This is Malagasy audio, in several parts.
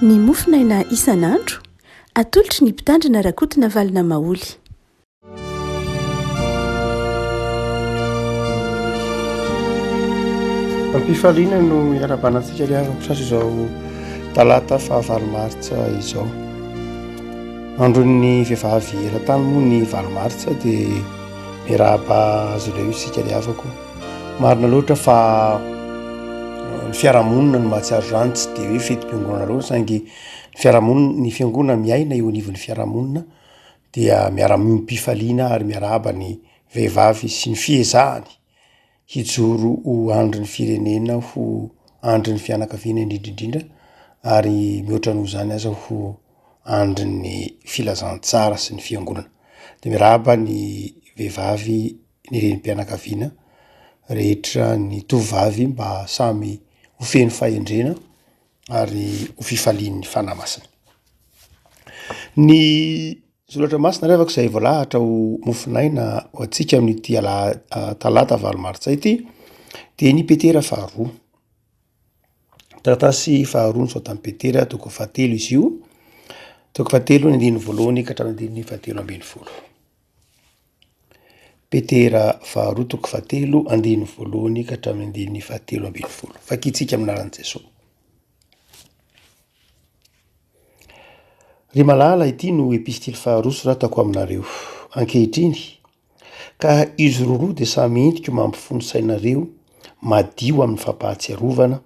Ny mofonaina isan'andro, atolotry ny Mpitandrina Rakotonavalona Maholy. Am-pifaliana no iarahabana antsika ry havako tratra izao talata fahavalo martsa izao. Andron'ny vehivavy eran-tany moa ny valo martsa dia miarahaba azy ireo isika ry havako. Marina loatra fa ny fiarahamonina no mahatsiaro izany, tsy dia hoe fetim-piangonana loatra saingy ny fiarahamonina, ny fiangonana miaina eo anivon'ny fiarahamonina dia miara-miombom-pifaliana ary miarahaba ny vehivavy sy ny fiezahany hijoro ho andrin'ny firenena, ho andrin'ny fianakaviana indrindra indrindra ary mihoatra noho izany aza ho andrin'ny filazantsara sy ny fiangonana. De miarahaba ny vehivavy, ny renim-pianakaviana rehetra, ny tovovavy mba samy ho feno fahendrena ary ho fifalian'ny Fanahy Masina. Ny soratra masina ry havako izay voalahatra ho mofonaina ho antsika amin'ity ala- talata valo martsa ity dia ny Petera faharoa. Taratasy faharoa nosoratan'i Petera toko fahatelo izy io, toko fahatelo ny andininy voalohany ka hatramin'ny andininy fahatelo ambin'ny folo. Petera faharoa toko fahatelo andininy voalohany ka hatramin'ny andininy fahatelo ambin'ny folo. Vakintsika amin'ny anaran'i Jesoa. Ry malala, ity no epistily faharoa soratako aminareo ankehitriny, ka izy roroa dia samy entiko mampifono sainareo madio amin'ny fampahatsiarovana,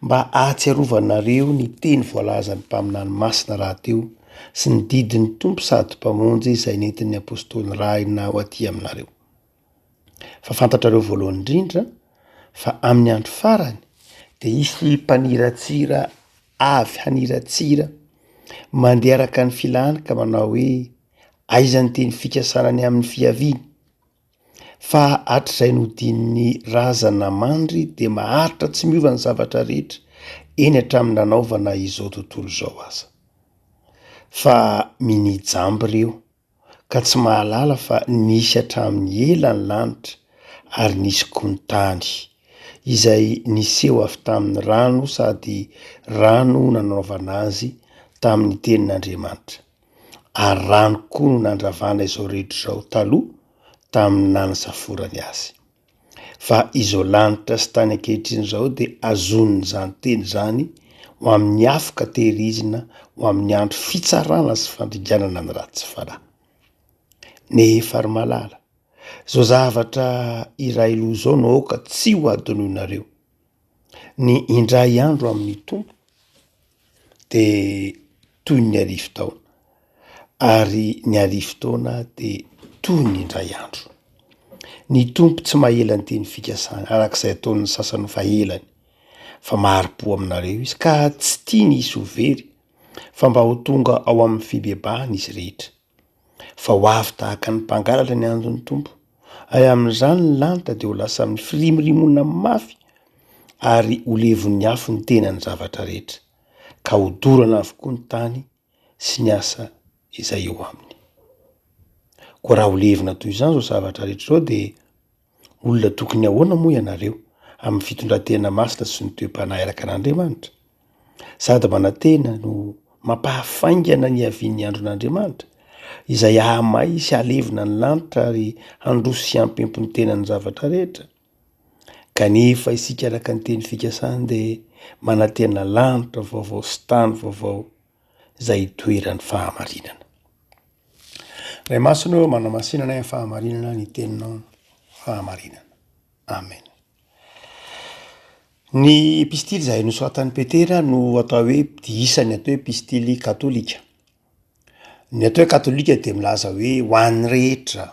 mba hahatsiarovanareo ny teny voalazan'ny mpaminany masina rahateo sy ny didin'ny Tompo sady Mpamonjy izay nentin'ny apostoly nirahina ho aty aminareo. Fa fantatrareo voalohany indrindra fa amin'ny andro farany dia hisy mpaniratsira avy haniratsira, mandeha araka ny filany ka manao hoe, Aiza ny teny fikasana ny amin'ny fiaviany? Fa hatrizay nodian'ny razana mandry dia maharitra tsy miova ny zavatra rehetra, eny hatramin'ny nanaovana izao tontolo izao aza. Fa minia jamba ireo, ka tsy mahalala fa nisy hatramin'ny ela ny lanitra ary nisy koa ny tany, izay niseho avy tamin'ny rano sady rano nanaovana azy tamin'ny tenin'Andriamanitra. ary rano koa no nandravana izao rehetra izao taloha tamin'ny nanasaforany azy. Fa izao lanitra sy tany ankehitriny izao dia azonin'izany teny izany ho amin'ny afo ka tehirizina ho amin'ny andro fitsarana sy fandringanana ny ratsy fanahy. Nefa ry malala, izao zavatra iray loha izao no aoka tsy ho adinoinareo, ny indray andro amin'ny Tompo de toy ny arivo taona, ary ny arivo taona de toy ny indray andro. Ny Tompo tsy mahela ny teny fikasany araka izay ataon'ny sasany ho fahelany, fa mahari-po aminareo Izy ka tsy tiany hisy ho very, fa mba ho tonga ao amin'ny fibebahana izy rehetra. Fa ho avy tahaka ny mpangalatra ny andron'ny Tompo, ary amin'izany ny lanitra dia ho lasa amin'ny firimorimoana mafy, ary ho levon'ny afo ny tenan'ny zavatra rehetra, ka hodorana avokoa ny tany sy ny asa izay eo aminy. Koa raha ho levona toy izany izao zavatra rehetra izao dia olona tokony ahoana moa ianareo amin'ny fitondran-tena masina sy ny toe-panahy araka an'Andriamanitra? Sady manantena no mampahafaingana ny hiavian'ny andron'Andriamanitra, izay hahamay sy halevina ny lanitra ary handroso sy hampempo ny tenan'ny zavatra rehetra. Kanefa isika araka ny teny fikasany dia manantena lanitra vaovao sy tany vaovao izay hitoeran'ny fahamarinana. Ray Masina ô, manamasina anay amin'ny fahamarinana ny teninao fahamarinana. Amen. Ny epistily izay nosoratan'i Petera no atao hoe dia isan'ny atao hoe epistily katolika. Ny atao hoe katolika dia milaza hoe ho an'ny rehetra,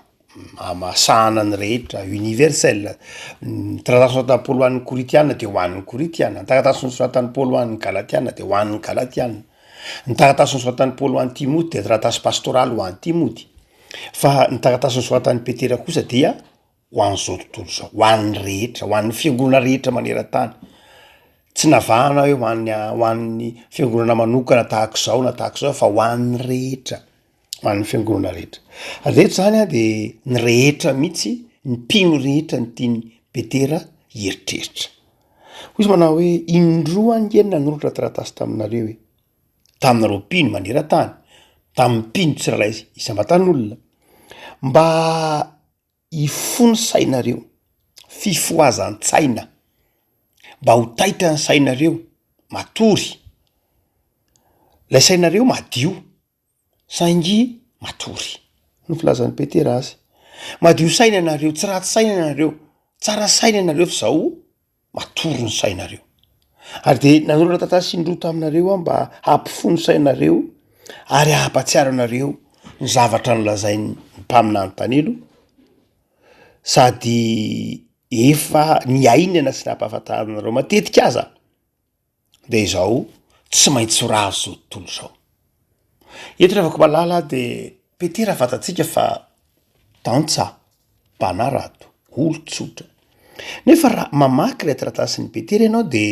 masahana ny rehetra, universel. Ny taratasy nosoratan'i Paoly ho an'ny Korintiana dia ho an'ny Korintiana, ny taratasy nosoratan'i Paoly ho an'ny Galatiana dia ho an'ny Galatiana, ny taratasy nosoratan'i Paoly ho an'i Timoty dia taratasy pastoraly ho an'i Timoty, fa ny taratasy nosoratan'i Petera kosa dia ho an'izao tontolo izao, ho an'ny rehetra, ho an'ny fiangonana rehetra maneran-tany. Tsy navahana hoe ho an'ny ho an'ny fiangonana manokana tahak'izao na tahak'izao fa ho an'ny rehetra, ho an'ny fiangonana rehetra. Ary eto zany an de ny rehetra mihitsy, ny mpino rehetra no tian'i Petera hieritreritra. Hoy izy manao hoe, indroa ange no nanoratra taratasy taminareo e. taminareo mpino maneran-tany, tamin'ny mpino tsirairay isam-batan'olona, mba hifoha ny sainareo, fifohazan-tsaina, mba ho taitra ny sainareo, matory, lay sainareo madio saingy matory, no filazan'i Petera azy. Madio saina ianareo, tsy ratsy saina ianareo, tsara saina ianareo fa zao matory ny sainareo. Ary de nanoratra taratasy indroa taminareo aho mba hampifoha ny sainareo ary hampahatsiaro anareo ny zavatra nolazain'ny mpaminany Danielo sady efa niainana sy nampahafantarina anareo matetika aza de izao tsy maintsy ho rava zao tontolo izao. Eto ry havako malala de Petera fantatsika fa tantsaha, mpanarato, olon-tsotra. Nefa raha mamaky ilay taratasin'i Petera ianao de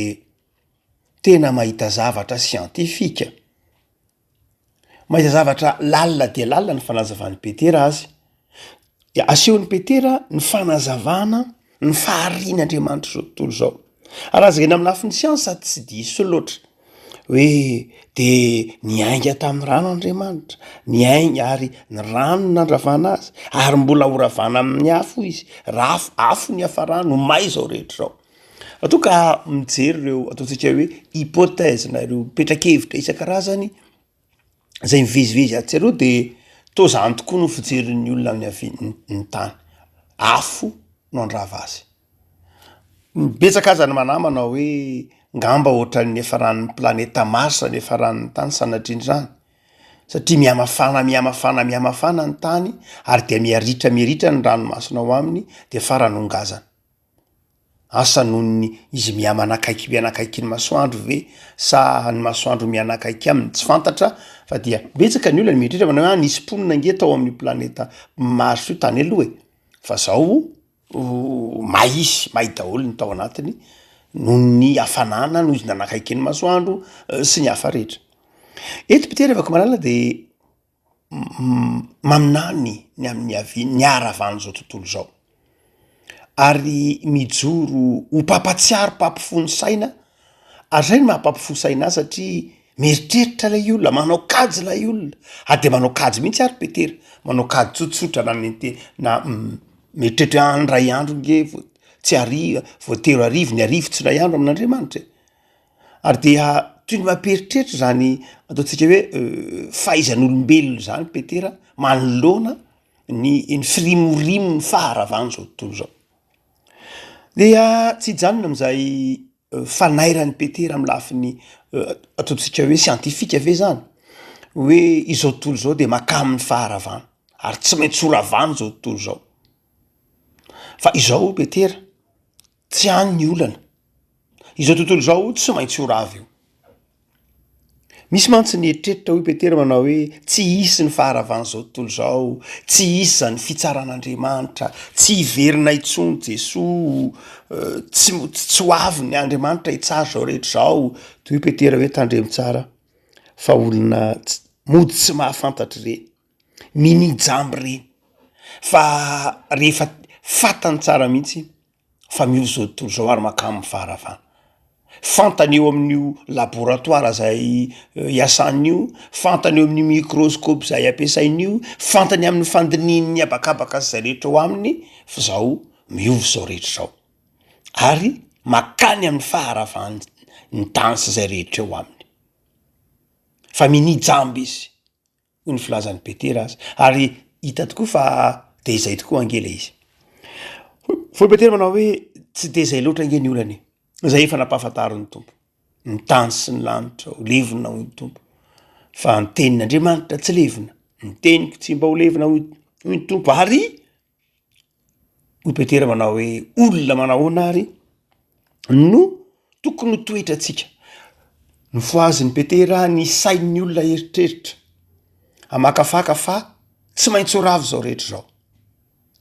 tena mahita zavatra siantifika. Mahita zavatra lalina dia lalina ny fanazavan'i Petera azy. Dia asehon'i Petera ny fanazavana ny faharian'Andriamanitra izao tontolo izao. Ary raha jerena amin'ny lafiny siansa tsy diso loatra hoe de niainga tamin'ny rano Andriamanitra, niainga ary ny rano no nandravana azy ary mbola horavana amin'ny afo izy, r'afo, afo ny hiafarany, ho may izao rehetra izao. Raha toa ka mijery ireo ataontsika hoe hypothèse na ireo petra-kevitra isan-karazany zay mivezivezy atsy aroa de toa zany tokoa no fijerin'ny olona ny haviany ny tany, afo no handrava azy. Betsaka aza ny manahy manao hoe ngamba ohatran'ny niafaran'ny planeta Mars niafaran'ny tany sanatria izany satria mihamafana mihamafana mihamafana ny tany ary dia miha-ritra miha-ritra ny ranomasina ao aminy de farany ho ngazana. Asa noho ny izy mihamanakaiky mihanakaiky ny masoandro ve sa ny masoandro mihanakaiky aminy tsy fantatra fa dia betsaka ny olona ny mieritreritra manao hoe ah nisy mponina ange tao amin'io planeta Mars io tany aloha e, fa zao may izy, may daholo ny tao anatiny noho ny hafanana noho izy nanakaiky ny masoandro sy ny hafa rehetra. Eto Petera Vakomalala de maminany ny amin'ny niaviany, ny haharavan'izao tontolo izao, ary mijoro ho mpampatsiaro mpampifoha ny saina, ary zay no maha mpampifoha saina azy satria mieritreritra ilay olona, manao kajy ilay olona, ary de manao kajy mihitsy ary Petera, manao kajy tsotsotra na mety na mieritreritra hoe any ray andro nge vao tsy ari- vao telo arivo, ny arivo tsy iray andro amin'Andriamanitra e. Ary dia toy ny mampieritreritra izany ataontsika hoe fahaizan'olombelona izany Petera manoloana ny ny firimorimon'ny faharavan'izao tontolo izao. Dia tsy hijanona amin'izay fanairan'i Petera amin'ny lafiny ataontsika hoe siantifika ve zany? Hoe izao tontolo izao dia makà amin'ny faharavana ary tsy maintsy ho ravana izao tontolo izao. Fa izao hoy Petera, tsy any ny olana. Izao tontolo izao tsy maintsy ho rava io. Misy mantsy ny eritreritra hoy Petera manao hoe tsy hisy ny faharavan'izao tontolo izao, tsy hisy izany fitsaran'Andriamanitra, tsy hiverina intsony Jesoa, tsy tsy ho avy ny Andriamanitra hitsara izao rehetra izao. De hoy Petera hoe tandremo tsara fa olona ts- mody tsy mahafantatra ireny, minia jamba ireny fa rehefa fantany tsara mihitsy fa miova izao tontolo izao ary mankany amin'ny faharavana. Fantany eo amin'io laboratoire zay iasany io, fantany eo amin'io microscope zay ampiasainy io, fantany amin'ny fandinihiny ny habakabaka sy zay rehetra ao aminy fa zao miova izao rehetra izao ary makany amin'ny faharavan'ny ny tany sy zay rehetra eo aminy fa minia jamba izy. hoy ny filazan'i Petera azy, ary hita tokoa fa de izay tokoa ange le izy. Hoy Petera manao hoe tsy de izay loatra ange ny olana e, izay efa nampahafantarin'ny Tompo, ny tany sy ny lanitra ho levona hoy ny Tompo, fa ny tenin'Andriamanitra tsy levona, ny teniko tsy mba ho levona hoy hoy ny Tompo, ary Hoy Petera manao hoe, olona manahoana ary no tokony ho toetrantsika? Nofohazin'i Petera ny sain'ny olona eritreritra, hamakafaka fa tsy maintsy ho rava izao rehetra izao.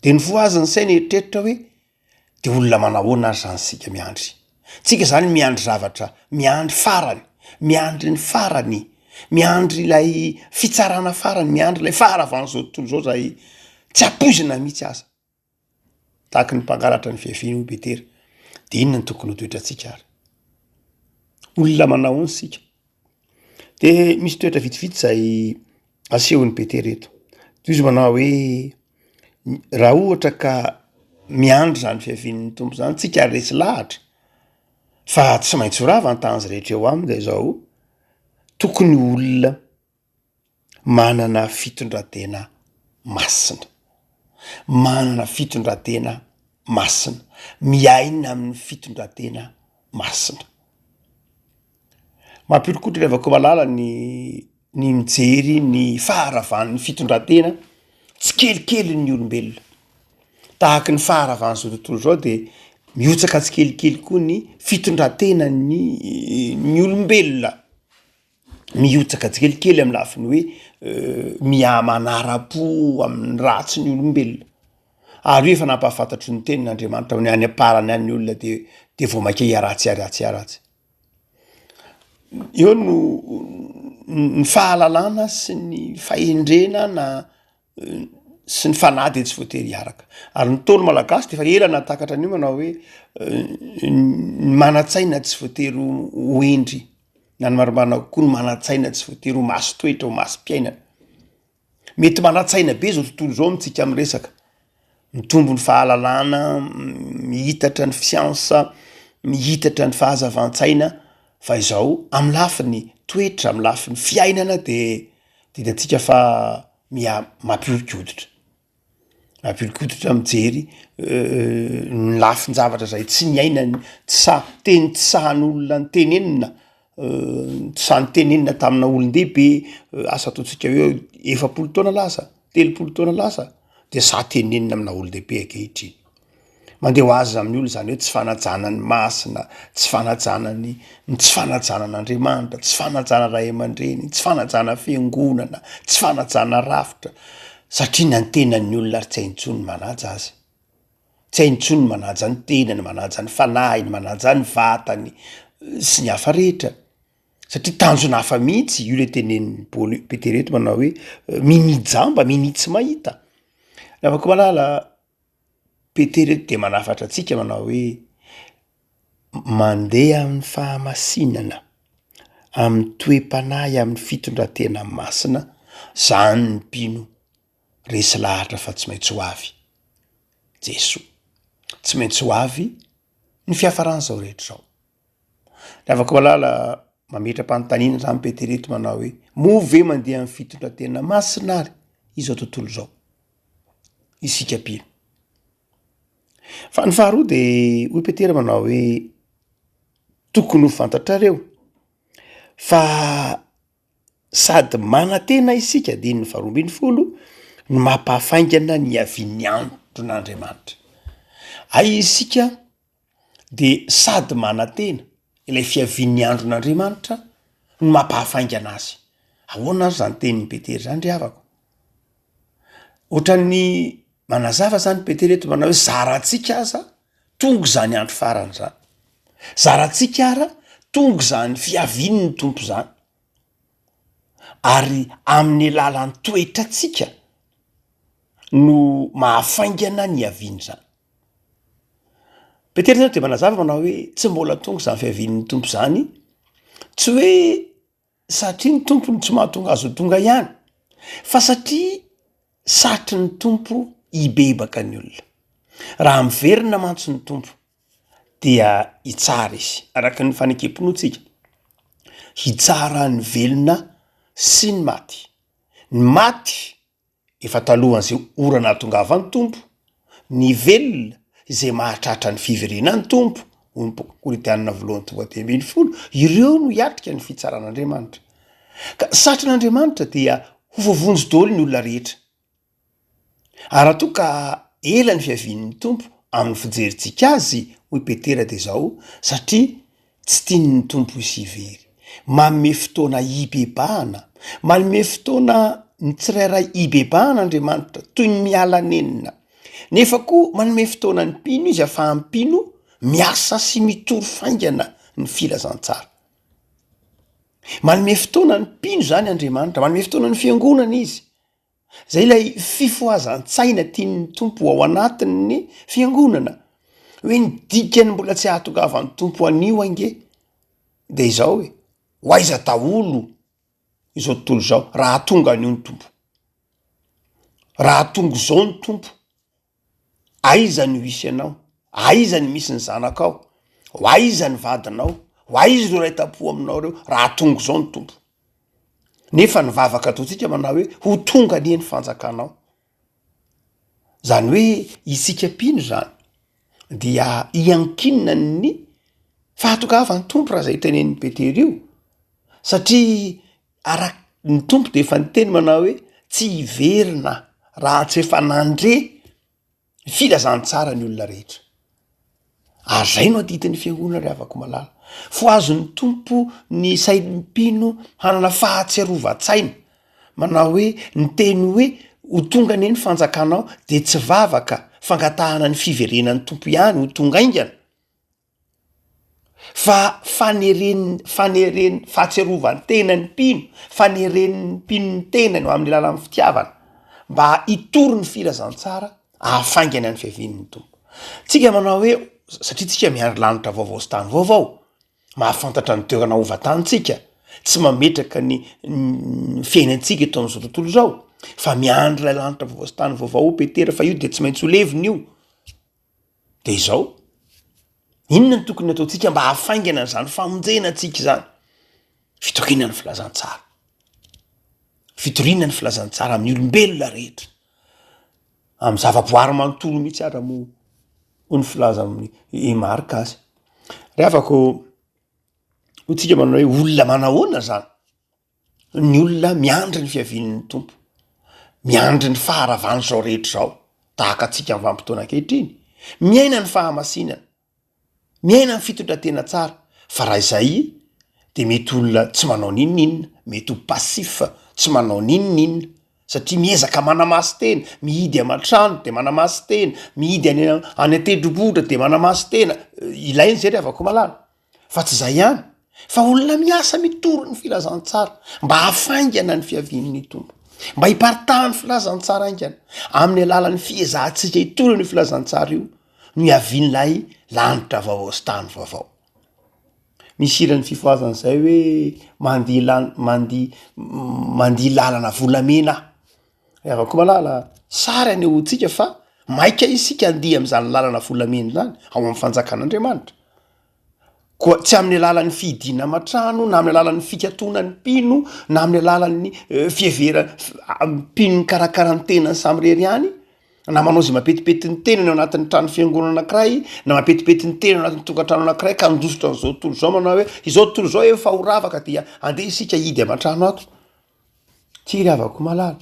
De nofohaziny ny saina eritreritra hoe, de olona manahoana ary zany isika miandry? Tsika zany miandry zavatra, miandry farany, miandry ny farany, miandry ilay fitsarana farany, miandry ilay faharavan'izao tontolo izao zay tsy ampoizina mihitsy aza. Tahaky ny mpangalatra ny fiaviany hoy Petera. De inona no tokony ho toetrantsika ary? Olona manahoana isika? De misy toetra vitsivitsy zay asehon'i Petera eto, toy izy manao hoe raha ohatra ka miandry zany fiavian'ny Tompo zany tsika ary resy lahatra fa tsy maintsy ho rava ny tany zay rehetra eo aminy de zao, tokony ho olona manana fitondran-tena masina, manana fitondran-tena masina, miaina amin'ny fitondran-tena masina. Mampihoron-koditra ry havako malala ny ny mijery ny faharavan'ny fitondran-tena tsikelikelin'ny olombelona. Tahaky ny faharavan'izao tontolo izao de mihotsaka tsikelikely koa ny fitondran-tenan'ny ny olombelona. Mihotsaka tsikelikely amy lafiny hoe miha manara-po amin'ny ratsy ny olombelona. Ary io efa nampahafantatry ny tenin'Andriamanitra ny any am-parany any ny olona de de vao maika hiharatsy hiharatsy hiharatsy. Eo no ny fahalalana sy ny fahendrena na sy ny fanahy de tsy voatery hiaraka. Ary ny Ntaolo malagasy de efa ela nahatakatra an'io manao hoe ny manan-tsaina tsy voatery ho hendry na ny marimarina kokoa ny manan-tsaina tsy voatery ho masin-toetra, ho masim-piainana. Mety manan-tsaina be zao tontolo zao amintsika miresaka, mitombo ny fahalalana, mihitatra ny siansa, mihitatra ny fahazavan-tsaina fa izao amy lafiny toetra, amy lafiny fiainana de de hitantsika fa miha mampihoron-koditra, mampihoron-koditra mijery ny lafin-javatra zay tsy niainany, tsy sahy, teny tsy sahin'olona notenenina Tsy sahy notenenina tamina olon-dehibe, asa ataontsika hoe 40 taona lasa, 30 taona lasa, de sahy tenenina amina olon-dehibe ankehitriny. Mandeha ho azy amin'ny olona zany hoe tsy fanajana ny masina, tsy fanajana ny ny tsy fanajana an'Andriamanitra, tsy fanajana ray aman-dreny, tsy fanajana fiangonana, tsy fanajana rafitra, satria na ny tenan'ny olona ary tsy hay intsony ny manaja azy. Tsy hainy intsony ny manaja ny tenany, manaja ny fanahiny, manaja ny vatany sy ny hafa rehetra. Satria tanjona hafa mihitsy io le tenenin'i Paoly Petera eto manao hoe minia jamba, minia tsy mahita. Namako malala, Petera eto de manafatra antsika manao hoe mandeha amin'ny fahamasinana, amin'ny toe-panahy, amin'ny fitondran-tena masina zany ny mpino resy lahatra fa tsy maintsy ho avy Jesoa, tsy maintsy ho avy ny fiafaran'izao rehetra izao. Ry havako malala, mametra-panontaniana zany Petera eto manao hoe, moa ve mandeha amin'ny fitondran-tena masina ary izao tontolo izao isika mpino? Fa ny faharoa de hoy Petera manao hoe, tokony ho fantatrareo fa Sady manantena isika, andininy faharoa ambin'ny folo, no mampahafaingana ny hiavian'ny andron'Andriamanitra. Ay isika de sady manantena ilay fiavian'ny andron'Andriamanitra no mampahafaingana azy. Ahoana ary zany tenin'i Petera zany ry havako? Ohatran'ny manazava zany Petera eto manao hoe zarantsika aza tonga izany andro farany zany. Zarantsika ara tonga izany fiavian'ny Tompo zany. Ary amin'ny alalan'ny toetrantsika no mahafaingana ny hiavian'izany. Petera zany de manazava manao hoe tsy mbola tonga izany fiavian'ny Tompo zany, tsy hoe satria ny Tompo no tsy mahatonga azy ho tonga ihany, fa satria satrin'ny Tompo hibebaka ny olona. Raha miverina mantsy ny Tompo dia hitsara izy, araka ny fanekem-pinoantsika, hitsara ny velona sy ny maty. Ny maty efa talohan'izay ora nahatongavan'ny Tompo, ny velona izay mahatratra ny fiverenan'ny Tompo, hoy ny Korintianina voalohany toko fahatelo ambin'ny folo, ireo no hiatrika ny fitsaran'Andriamanitra. Ka satrin'Andriamanitra dia ho voavonjy daholo ny olona rehetra. Ary raha toa ka ela ny fiavian'ny Tompo amin'ny fijerintsika azy, hoy Petera dia izao, satria tsy tian'ny Tompo hisy hivery. Manome fotoana hibebahana, manome fotoana ny tsirairay hibebahana Andriamanitra, toy ny miala nenina. Nefa koa manome fotoana ny mpino izy ahafahan'ny mpino miasa sy mitory faingana ny filazantsara. Manome fotoana ny mpino izany Andriamanitra, manome fotoana ny fiangonana izy. Zay ilay fifohazan-tsaina tian'ny Tompo ao anatin'ny fiangonana, hoe ny dikany mbola tsy ahatongavan'ny Tompo anio ange de izao hoe, ho aiza daholo? izao tontolo izao raha tonga anio ny Tompo? Raha tonga izao ny Tompo, aiza no hisy anao? Aiza ny misy ny zanakao? Ho aiza ny vadinao? Ho aiza ireo iray tampo aminao ireo raha tonga izao ny Tompo? Nefa ny vavaka ataontsika manao hoe ho tonga anie ny fanjakanao. Zany hoe isika mpino zany dia iankinan'ny fahatongavan'ny Tompo raha zay tenenin'i Petera io satria arak- ny Tompo de efa niteny manao hoe tsy hiverina raha tsy efa nandre filazantsara ny olona rehetra. Ary zay no adidin'ny fiangonana ry havako malala. Fohazin'ny Tompo ny sain'ny mpino hanana fahatsiarovan-tsaina, manao hoe ny teny hoe ho tonga anie ny fanjakanao de tsy vavaka fangatahana ny fiverenan'ny Tompo ihany ho tonga haingana, Fa faneren- faneren- fahatsiarovan-tena ny mpino, faneren'ny mpino ny tenany ho amin'ny alalan'ny fitiavana mba hitory ny filazantsara hahafaingana ny fiavian'ny Tompo. Tsika manao hoe satria tsika miandry lanitra vaovao sy tany vaovao, mahafantatra ny toerana hovatantsika, tsy mametraka ny ny fiainantsika eto amin'izao tontolo izao fa miandry ilay lanitra vaovao sy tany vaovao hoy Petera fa io de tsy maintsy ho levona io. De izao, inona no tokony ataontsika mba hahafaingana an'izany famonjena antsika izany? Fitoriana ny filazantsara. Fitoriana ny filazantsara amin'ny olombelona rehetra. Amin'ny zavaboary manontolo mihitsy ara moa hoy ny filaza amin'ny i Marka azy. Ry havako, hoy tsika manao hoe olona manahoana zany? Ny olona miandry ny fiavian'ny Tompo, miandry ny faharavan'izao rehetra izao, tahaka antsika amin'ny vanim-potoana ankehitriny, miaina ny fahamasinana, miaina ny fitondran-tena tsara, fa raha izay de mety olona tsy manao n'inon'inona, mety ho passif, tsy manao n'inon'inona, satria miezaka manamasin-tena, mihidy aman-trano de manamasin-tena, mihidy any any an-tendrombohitra de manamasin-tena, ilaina izay ry havako malala. Fa tsy izay ihany, fa olona miasa mitory ny filazantsara mba hahafaingana ny fiavian'ny Tompo, mba hiparitahan'ny filazantsara haingana. Amin'ny alalan'ny fiezahantsika hitory an'io filazantsara io no hiavian'ilay lanitra vaovao sy tany vaovao. Misy hiran'ny fifohazana izay hoe mandia lan- mandia mandia lalana volamena aho. Ry havako malala, sary anehoantsika fa maika isika handeha amin'izany lalana volamena izany ao amin'ny fanjakan'Andriamanitra. Koa tsy amin'ny alalan'ny fihidiana aman-trano, na amin'ny alalan'ny fikatonan'ny mpino, na amin'ny alalan'ny fihevera- mpino mikarakara ny tenany samirery ihany, na manao izay mampetipety ny tenany ao anatin'ny trano fiangonana anankiray, na mampetipety ny tenany ao anatin'ny tokantrano anankiray ka handositra an'izao tontolo izao manao hoe izao tontolo izao efa ho rava ka dia andeha isika hihidy aman-trano ato. Ty ry havako malala,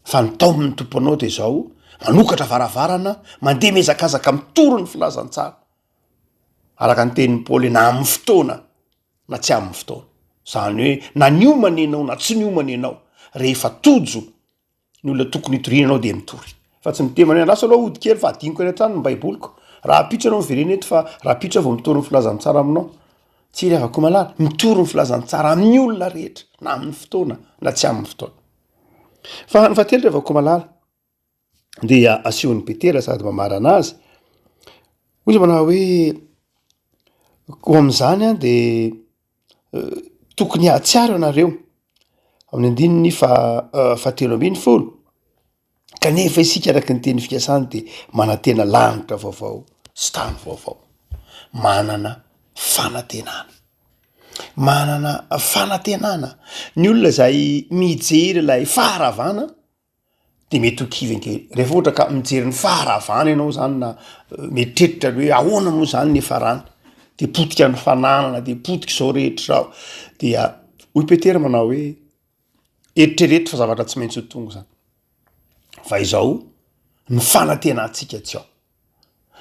fa ny taomin'ny Tompo anao de izao, manokatra varavarana, mandeha mihazakazaka mitory ny filazantsara. Araka ny tenin'i Paoly na amin'ny fotoana na tsy amin'ny fotoana. Izany hoe na niomana ianao na tsy niomana ianao, rehefa tojo ny olona tokony hitoriana ianao dia mitory. Fa tsy miteny hoe andraso aloha hody kely fa adinoko any an-trano ny baiboliko, rahampitso ianao miverena eto fa rahampitso aho vao mitory ny filazantsara aminao. Tsy ry havako malala, mitory ny filazantsara amin'ny olona rehetra na amin'ny fotoana na tsy amin'ny fotoana. Fa ny fahatelo ry havako malala, dia asehon'i Petera sady mamarana azy, hoy izy manao hoe koa amin'izany an de tokony hahatsiaro ianareo amin'ny andininy faha fahatelo ambin'ny folo, kanefa isika araka ny teny fikasany de manantena lanitra vaovao sy tany vaovao, manana fanantenana, manana fanantenana ny olona zay mijery ilay faharavana de mety ho kivy ange, rehefa ohatra ka mijery ny faharavana ianao zany na mieritreritra ny hoe ahoana moa zany ny hiafarany, de potika ny fananana, de potika izao rehetra izao, dia hoy Petera manao hoe eritrereto fa zavatra tsy maintsy ho tonga zany, fa izao ny fanantenantsika tsy ao,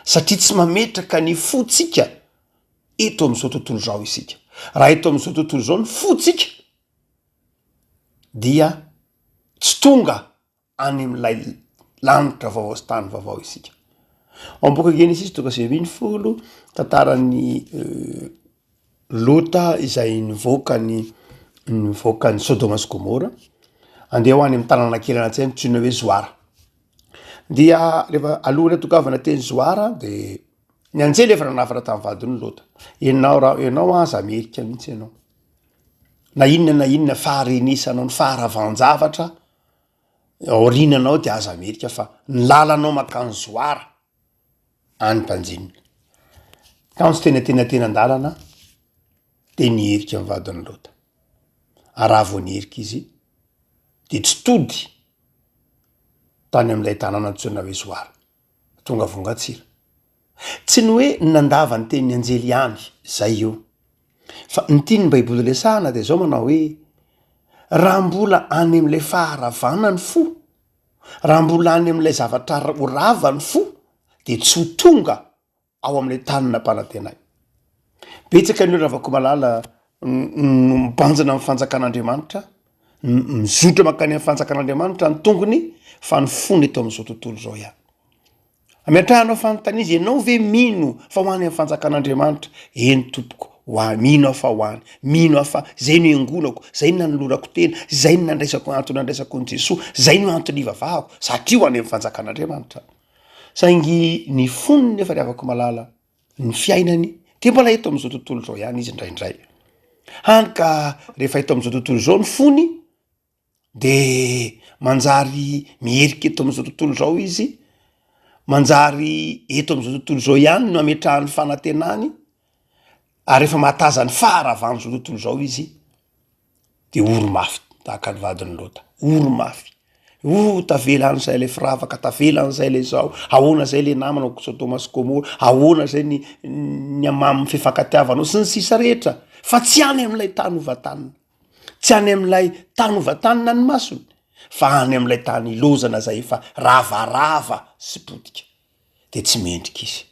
satria tsy mametraka ny fontsika eto am'izao tontolo izao isika, raha eto am'izao tontolo izao ny fontsika dia tsy tonga any amin'ilay lanitra vaovao sy tany vaovao isika. Ao am-boky Genesisy toko 19, tantaran'ny Lota izay nivoaka ny nivoaka ny Sodoma sy Gomora, andeha ho any amin'ny tanàna kely anankiray antsoina hoe Zoara. Dia rehefa alohan'ny hatongavana teny Zoara de ny anjely efa nanafatra tamin'ny vadiny Lota, ianao raha ianao aza miherika mihitsy ianao. Na inona na inona faharenesanao ny faharavan-javatra aoriananao dia aza mierika fa ny lalanao mankany Zoara any Mpanjinina. Kanjo teny antenatenan-dalana dia niherika ny vadin'i Lota. Ary raha vao niherika izy dia tsy tody tany amin'ilay tanàna antsoina hoe Zoara. Tonga vongan-tsira. Tsy ny hoe nandava ny tenin'ny anjely ihany, zay io. Fa ny tian'ny baiboly resahana dia zao manao hoe, raha mbola any amin'ilay faharavana ny fo, raha mbola any amin'ilay zavatra ho rava ny fo, dia tsy ho tonga ao amin'ilay tany nampanantenaina. Betsaka ny olona Ravakomalala no mibanjina amin'ny fanjakan'Andriamanitra, mizotra mankany amin'ny fanjakan'Andriamanitra ny tongony fa ny fony eto amin'izao tontolo izao ihany. Ametrahanao fanontaniana izy, ianao ve mino fa ho any amin'ny fanjakan'Andriamanitra? Eny tompoko, ho any, mino aho fa ho any, mino aho fa zay no iangonako, zay no nanolorako tena, zay no nandraisako antony nandraisako an'i Jesoa, zay no antony ivavahako, satria ho any amin'ny fanjakan'Andriamanitra. Saingy ny fony nefa ry havako malala, ny fiainany dia mbola eto amin'izao tontolo izao ihany izy indraindray. Hany ka rehefa eto amin'izao tontolo izao ny fony de manjary miherika eto amin'izao tontolo izao izy, manjary eto amin'izao tontolo izao ihany no ametrahany fanantenany, ary rehefa mahatazany faharavan'izao tontolo izao izy de ory mafy tahaka ny vadin'i Lota, ory mafy, oh tavela any zay le firavaka, tavela any zay le zao, ahoana zay le namana ko Sodoma sy Gomora, ahoana zay ny ny hamamin'ny fifankatiavanao sy ny sisa rehetra, fa tsy any amin'ilay tany hovantanina, tsy any amin'ilay tany hovantanina ny masony, fa any amin'ilay tany ilozana zay efa ravarava sy potika, de tsy mendrika izy.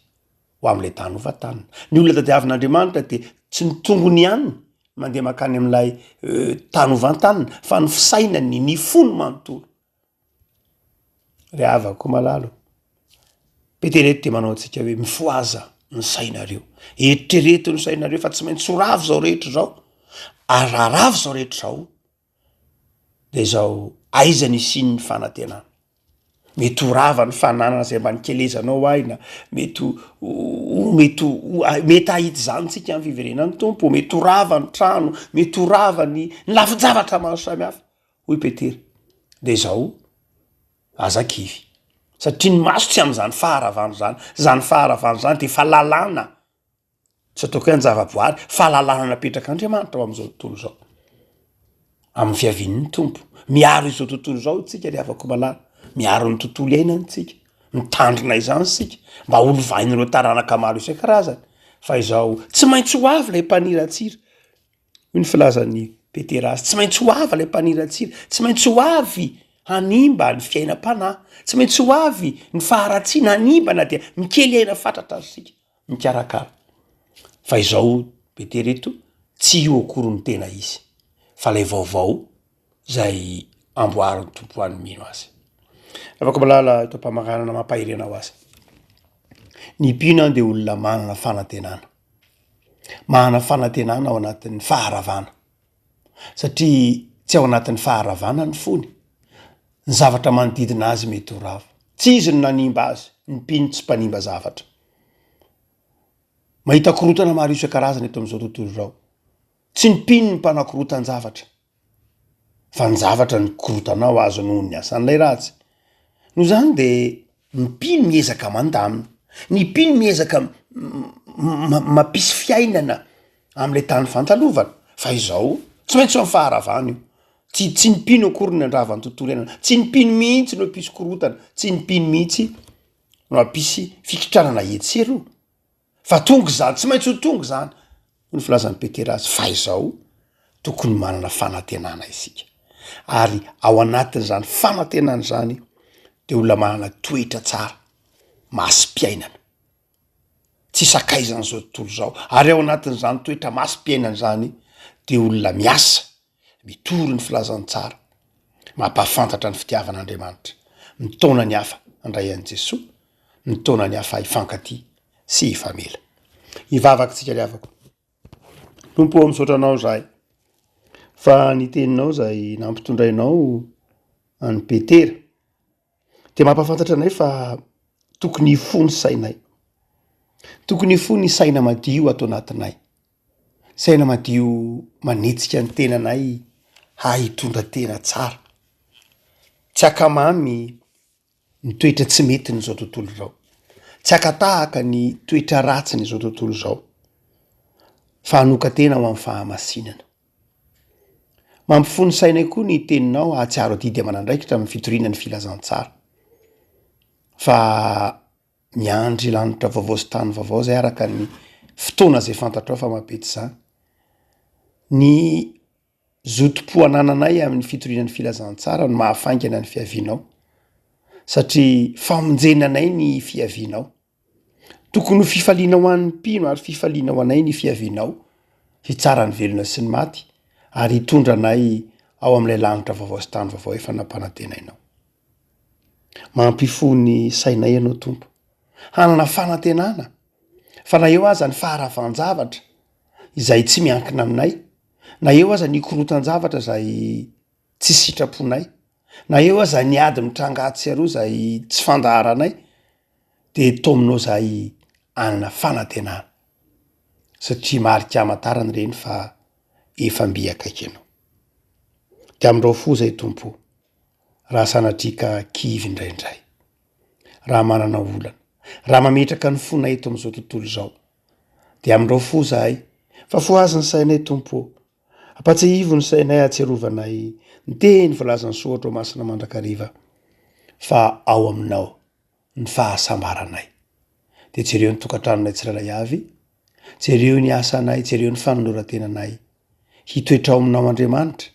ho amin'ilay tany hovantanina. Ny olona tadiavin'Andriamanitra dia tsy ny tongony ihany mandeha mankany amin'ilay tany hovantanina fa ny fisainany, ny fony manontolo. Ry havako malala ô, Petera eto dia manao antsika hoe mifohaza ny sainareo, eritrereto ny sainareo fa tsy maintsy ho rava izao rehetra izao, ary raha rava izao rehetra izao de izao aiza ny hisian'ny fanantenana? Mety ho rava ny fananana izay mba nikelezanao aina, mety ho mety ho mety hahita izany tsika amin'ny fiverenan'ny Tompo, mety ho rava ny trano, mety ho rava ny ny lafin-javatra maro samihafa, hoy Petera. De izao, aza kivy, satria ny maso tsy amin'izany faharavana izany, izany faharavana izany de efa lalàna. Tsy ataoko hoe an-javaboary, fa lalàna napetrak'Andriamanitra ao amin'izao tontolo izao. Amin'ny fiavian'ny Tompo. Miaro izao tontolo izao isika ry havako malala. Miaro ny tontolo iainana isika. Mitandrina izany isika mba ho lovain'ireo taranaka maro isan-karazany. Fa izao, tsy maintsy ho avy ilay mpaniratsira. Hoy ny filazan'i Petera azy, tsy maintsy ho avy ilay mpaniratsira, tsy maintsy ho avy hanimba ny fiainam-panahy, tsy maintsy ho avy ny faharatsiana hanimba na dia mikely aina fatratra aza isika. mikarakara fa izao Petera eto tsy io akory no tena izy fa lay vaovao zay amboarin'ny Tompo ho an'ny mino azy. Afaka malala eto am-pamaranana mampahery anao azy. Ny mpino an de olona manana fanantenana, manana fanantenana ao anatin'ny faharavana satria tsy ao anatin'ny faharavana ny fony, ny zavatra manodidina azy mety ho rava, tsy izy no nanimba azy, ny mpino tsy mpanimba zavatra. Mahita korontana maro isan-karazany eto amin'izao tontolo izao. Tsy ny mpino no mpanakorontan-javatra, fa ny zavatra ny korontana ho azo noho ny asan'ilay ratsy. Noho izany dia ny mpino miezaka mandamina, ny mpino miezaka mampisy fiainana amin'ilay tany fandalovana, fa izao tsy maintsy ho amin'ny faharavana io. Tsy tsy ny mpino akory no handrava ny tontolo iainana, tsy ny mpino mihitsy no hampisy korontana, tsy ny mpino mihitsy no hampisy fikitranana etsy sy eroa fa tonga izany, tsy maintsy ho tonga izany, hoy ny filazan'i Petera azy, fa izao tokony manana fanantenana isika, ary ao anatin'izany fanantenana izany de olona manana toetra tsara, masim-piainana, tsy sakaizan'izao tontolo izao, ary ao anatin'izany toetra masim-piainana izany de olona miasa Mitory ny filazantsara, mampahafantatra ny fitiavan'Andriamanitra, mitaona ny hafa handray an'i Jesoa, mitaona ny hafa hifankatia sy hifamela. Hivavaka isika ry havako. Tompo ô, misaotra Anao izahay fa ny teninao izay nampitondrainao an'i Petera dia mampahafantatra anay fa tokony hifoha ny sainay, tokony hifoha ny saina madio ato anatinay. Saina madio manetsika ny tenanay hahay hitondra tena tsara. Tsy ankamamy ny toetra tsy metin'izao tontolo izao. Tsy haka tahaka ny toetra ratsin'izao tontolo izao fa hanokan-tena ho amin'ny fahamasinana. Mampifoha ny sainay koa ny teninao hahatsiaro adidy aman'andraikitra amin'ny fitoriana ny filazantsara. Fa miandry lanitra vaovao sy tany vaovao zay araka ny fotoana izay fantatrao fa mampety izany. Ny zotom-po anananay amin'ny fitoriana ny filazantsara no mahafaingana ny fiavianao, satria famonjena anay ny fiavianao. Tokony ho fifaliana ho an'ny mpino ary fifaliana ho anay ny fiavianao, hitsara ny velona sy ny maty ary hitondra anay ao amin'ilay lanitra vaovao sy tany vaovao efa nampanantenainao. Mampifoha ny sainay ianao Tompo, hanana fanantenana fa na eo aza ny faharavan-javatra izay tsy miankina aminay, Na eo aza ny korotan-javatra izay tsy sitraponay, na eo aza ny ady mitranga atsy sy aroa izay tsy fandaharanay, de taominao zahay hanana fanantenana, satria marika hamantarana ireny fa efa mby akaiky ianao. De amindrao fo zay Tompo o, raha sanatria ka kivy indraindray, raha manana olana, raha mametraka ny fonay eto amin'izao tontolo izao, Dia amindrao fo zahay, fa fohazy ny sainay Tompo ô. Ampatsiahivo ny sainay hahatsiarovanay ny teny voalazan'ny soratra ao masina mandrakariva fa ao aminao ny fahasambaranay. Dia jereo ny tokantranonay tsirairay avy, jereo ny asanay, jereo ny fanoloran-tenanay. Hitoetra ao aminao Andriamanitra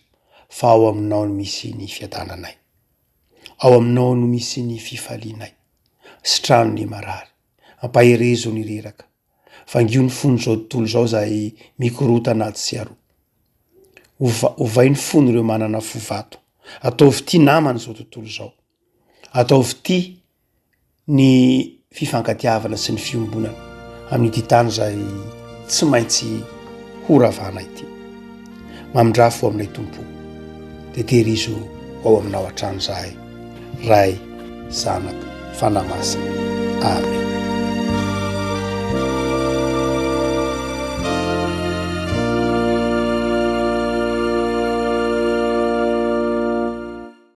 fa ao aminao no misy ny fiadananay. Ao aminao no misy ny fifalianay. Sitrano ny marary. Ampaherezo ny reraka. Vangio ny fon'izao tontolo izao izay mikorotana atsy sy aroa. Ova, ovay ny fon'ireo manana fo vato. Ataovy tia namana izao tontolo izao. Ataovy tia ny fifankatiavana sy ny fiombonana amin'ity tany izay tsy maintsy horavana ity. Mamindrafo aminay Tompo, dia tehirizo ho ao aminao hatrany izahay. Ray, Zanaka, Fanahy Masina. Amen.